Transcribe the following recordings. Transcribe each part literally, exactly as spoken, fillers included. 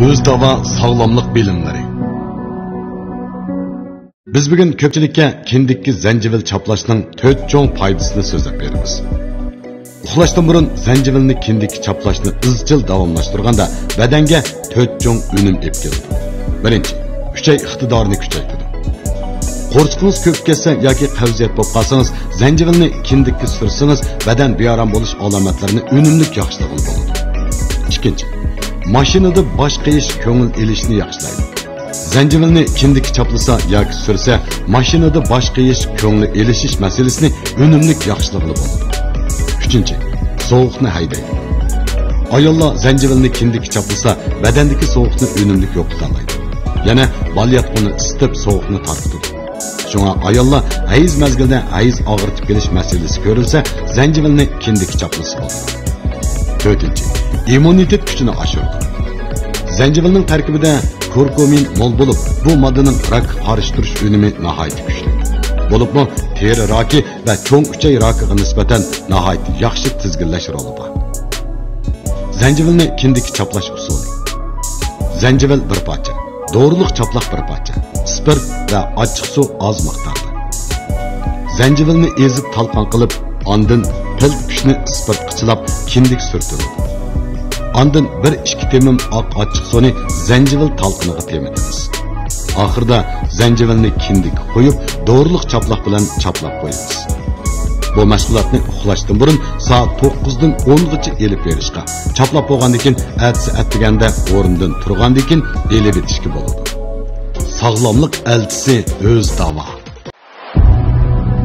ئۆز داۋا ساغلاملىق بىلىملىرى. بىز بۈگۈن كۆپچىلىككە كىندىككە زەنجىۋىل چاپلاشنىڭ تۆت چوڭ پايدىسىنى سۆزلەپ بېرىمىز. ئۇخلاشتىن بۇرۇن زەنجىۋىلنى كىندىككە چاپلاشنى ئىزچىل داۋاملاشتۇرغاندا، بەدەنگە تۆت چوڭ ئۈنۈم ئېلىپ كېلىدۇ. بىرىنچى، ئۈچەي ئىقتىدارىنى كۈچەيتىدۇ. قورسىقىڭىز كۆپۈپ كەتسە ياكى قەۋزىيەت بولۇپ قالسىڭىز، زەنجىۋىلنى كىندىككە سۈرسىڭىز، بەدەن بىئارام بولۇش ئالامەتلىرىنى ئۈنۈملۈك ياخشىلىغىلى بولىدۇ. ئىككىنچى، ماشىنىدا باش قېيىش كۆڭۈل ئېلىشنى ياخشىلايدۇ. زەنجىۋىلنى كىندىككە چاپلىسا ياكى سۈرسە، ماشىنىدا باش قېيىش، كۆڭلى ئېلىشىش مەسىلىسىنى ئۈنۈملۈك ياخشىلىغىلى بولىدۇ. ئۈچىنچى، سوغۇقنى ھەيدەيدۇ. ئاياللار زەنجىۋىلنى كىندىككە چاپلىسا، بەدەندىكى سوغۇقنى ئۈنۈملۈك يوقىتالايدۇ. يەنە بالىياتقۇنى ئىسسىتىپ، سوغۇقنى تارقىتىدۇ. شۇڭا ئاياللار ھەيز مەزگىلىدە ھەيز ئاغرىتىپ كېلىش مەسىلىسى كۆرۈلسە، زەنجىۋىلنى كىندىككە چاپلىسا بولىدۇ. تۆتىنچى، ئىممۇنىتېت كۈچىنى ئاشۇرىدۇ. زەنجىۋىلنىڭ تەركىبىدە كۇركۇمىن مول بولۇپ، بۇ ماددىنىڭ راكقا قارشى تۇرۇش ئۈنۈمى ناھايىتى كۈچلۈك. بولۇپمۇ تېرە راكى ۋە چوڭ ئۈچەي راكىغا نىسبەتەن ناھايىتى ياخشى تىزگىنلەش رولى بار. زەنجىۋىلنى كىندىككە چاپلاش ئۇسۇلى. زەنجىۋىل بىر پارچە، دورىلىق چاپلاق بىر پارچە، ئىسپىرت ۋە ئاچچىق سۇ ئاز مىقداردا. زەنجىۋىلنى ئېزىپ تالقان قىلىپ، ئاندىن پىلتە كۈچنى ئىسپىرتقا چىلاپ كىندىك سۈرتۈلىدۇ. ئاندىن بىر ئىككى تېمىم ئاق ئاچچىق سۇنى زەنجىۋىل تالقىنىغا تېمىتىمىز. ئاخىرىدا زەنجىۋىلنى كىندىككە قويۇپ، دورىلىق چاپلاق بىلەن چاپلاپ قويىمىز. بۇ مەشغۇلاتنى ئۇخلاشتىن بۇرۇن سائەت توققۇزدىن ئونغىچە ئېلىپ بېرىشقا، چاپلاپ بولغاندىن كېيىن ئەتىسى ئەتىگەندە ئورنىدىن تۇرغاندىن كېيىن ئېلىۋېتىشكە بولىدۇ. ساغلاملىق ئەلچىسى ئۆز داۋا.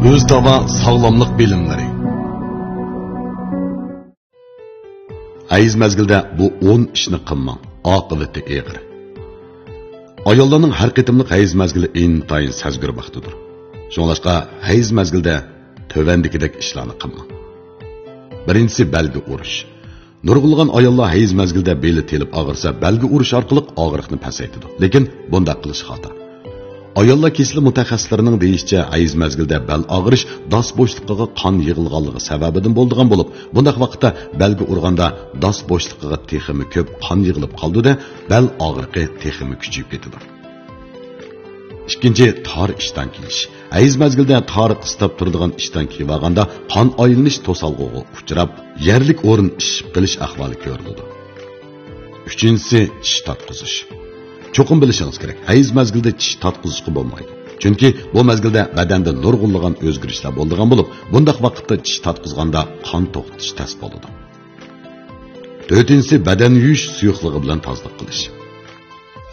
ئۆز داۋا ساغلاملىق بىلىملىرى. ھەيز مەزگىلىدە بۇ ئون ئىشنى قىلماڭ، ئاقىۋىتى ئېغىر. ئاياللارنىڭ ھەر قېتىملىق ھەيز مەزگىلى ئىنتايىن سەزگۈر ۋاقتىدۇر. شۇڭلاشقا ھەيز مەزگىلىدە تۆۋەندىكىدەك ئىشلارنى قىلماڭ. بىرىنچىسى، بەلگە ئۇرۇش. نۇرغۇنلىغان ئاياللار ھەيز مەزگىلىدە بېلى تېلىپ ئاغرىسا، بەلگە ئۇرۇش ئارقىلىق ئاغرىقنى پەسەيتىدۇ. لېكىن بۇنداق قىلىش خاتا. ئاياللار كېسىلى مۇتەخەسسىسلىرىنىڭ دېيىشىچە، ھەيز مەزگىلىدە بەل ئاغرىش داس بوشلۇقىغا قان يىغىلغانلىقى سەۋەبىدىن بولىدىغان بولۇپ، بۇنداق ۋاقىتتا بەلگە ئۇرغاندا داس بوشلۇقىغا تېخىمۇ كۆپ قان يىغىلىپ قالىدۇ-دە، بەل ئاغرىقى تېخىمۇ كۈچىيىپ كېتىدۇ. ئىككىنچى، تار ئىشتان كىيىش. ھەيز مەزگىلىدە تار قىستاپ تۇرىدىغان ئىشتان كىيىۋالغاندا قان ئايلىنىش توسالغۇغا ئۇچراپ، يەرلىك ئورۇن ئىششىپ قېلىش ئەھۋالى كۆرۈلىدۇ. ئۈچىنچىسى، چىش تارتقۇزۇش. چوقۇم بىلىشىڭىز كېرەك، ھەيز مەزگىلىدە چىش تارتقۇزۇشقا بولمايدۇ. چۈنكى بۇ مەزگىلدە بەدەندە نۇرغۇنلىغان ئۆزگىرىشلەر بولىدىغان بولۇپ، بۇنداق ۋاقىتتا چىش تارتقۇزغاندا قان توختىتىش تەس بولىدۇ. تۆتىنچىسى، بەدەن يۇيۇش سۇيۇقلۇقى بىلەن تازىلىق قىلىش.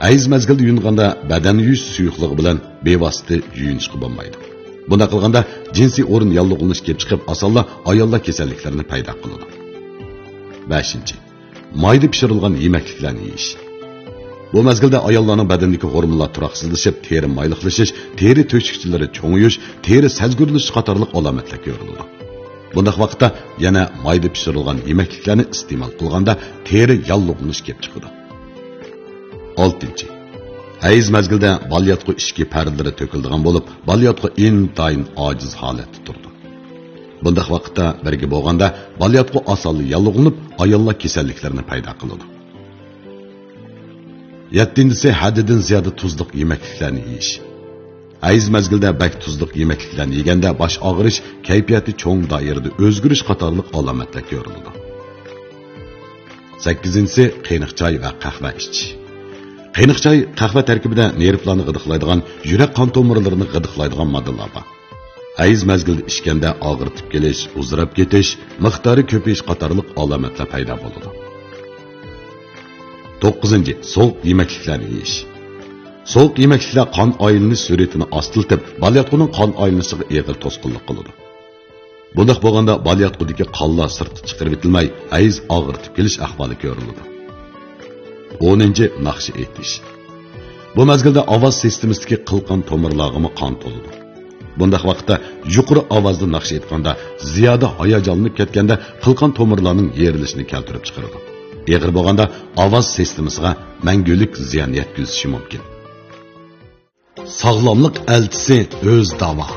ھەيز مەزگىلىدە يۇيۇنغاندا بەدەن يۇيۇش سۇيۇقلۇقى بىلەن بىۋاسىتە يۇيۇنۇشقا بولمايدۇ. بۇنداق قىلغاندا جىنسىي ئورۇن ياللۇغلىنىش كېلىپ چىقىپ، ئاسانلا ئاياللار كېسەللىكلىرىنى پەيدا قىلىدۇ. بەشىنچى، مايدا پىشۇرۇلغان يېمەكلىكلەرنى يېيىش. بۇ مەزگىلدە ئاياللارنىڭ بەدىنىدىكى ھورمونلار تۇراقسىزلىشىپ، تېرە مايلىقلىشىش، تېرە تۆشۈكچىلىرى چوڭىيىش، تېرە سەزگۈرلىشىش قاتارلىق ئالامەتلەر كۆرۈلىدۇ. بۇنداق ۋاقىتتا يەنە مايدا پىشۇرۇلغان يېمەكلىكلەرنى ئىستېمال قىلغاندا تېرە ياللۇغلىنىش كېلىپ چىقىدۇ. ئالتىنچى، ھەيز مەزگىلىدە بالىياتقۇ ئىچكى پەردىلىرى تۆكۈلىدىغان بولۇپ، بالىياتقۇ ئىنتايىن ئاجىز ھالەتتە تۇرىدۇ. بۇنداق ۋاقىتتا بىرگە بولغاندا بالىياتقۇ ئاسانلا ياللۇغلىنىپ، ئاياللار كېسەللىكلىرىنى پەيدا قىلىدۇ. يەتتىنچىسى، ھەددىدىن زىيادە تۇزلۇق يېمەكلىكلەرنى يېيىش. ھەيز مەزگىلىدە بەك تۇزلۇق يېمەكلىكلەرنى يېگەندە باش ئاغرىش، كەيپىياتى چوڭ دائىرىدە ئۆزگىرىش قاتارلىق ئالامەتلەر كۆرۈلىدۇ. سەككىزىنچىسى، قېنىق چاي ۋە قەھۋە ئىچىش. قېنىق چاي، قەھۋە تەركىبىدە نېرۋىلارنى غىدىقلايدىغان، يۈرەك قان تومۇرلىرىنى غىدىقلايدىغان ماددىلار بار. ھەيز مەزگىلىدە ئىچكەندە ئاغرىتىپ كېلىش، ئۇزىراپ كېتىش، مىقدارى كۆپىيىش قاتارلىق ئالامەتلەر پەيدا بولىدۇ. توققۇزىنچى، سوغۇق يېمەكلىكلەرنى يېيىش. سوغۇق يېمەكلىكلەر قان ئايلىنىش سۈرئىتىنى ئاستىلىتىپ، بالىياتقۇنىڭ قان ئايلىنىشىغا ئېغىر توسقۇنلۇق قىلىدۇ. بۇنداق بولغاندا بالىياتقۇدىكى قانلار سىرتقا چىقىرىۋېتىلمەي، ھەيز ئاغرىتىپ كېلىش ئەھۋالى كۆرۈلىدۇ. ئونىنچى، ناخشا ئېيتىش. بۇ مەزگىلدە ئاۋاز سىستېمىسىدىكى قىلقان تومۇرلارغىمۇ قان تولىدۇ. بۇنداق ۋاقىتتا يۇقىرى ئاۋازدا ناخشا ئېيتقاندا، زىيادە ھاياجانلىنىپ كەتكەندە قىلقان تومۇرلارنىڭ يېرىلىشىنى كەلتۈرۈپ چىقىرىدۇ. ئېغىر بولغاندا ئاۋاز سىستېمىسىغا مەڭگۈلۈك زىيان يەتكۈزۈشى مۇمكىن. ساغلاملىق ئەلچىسى ئۆز داۋا.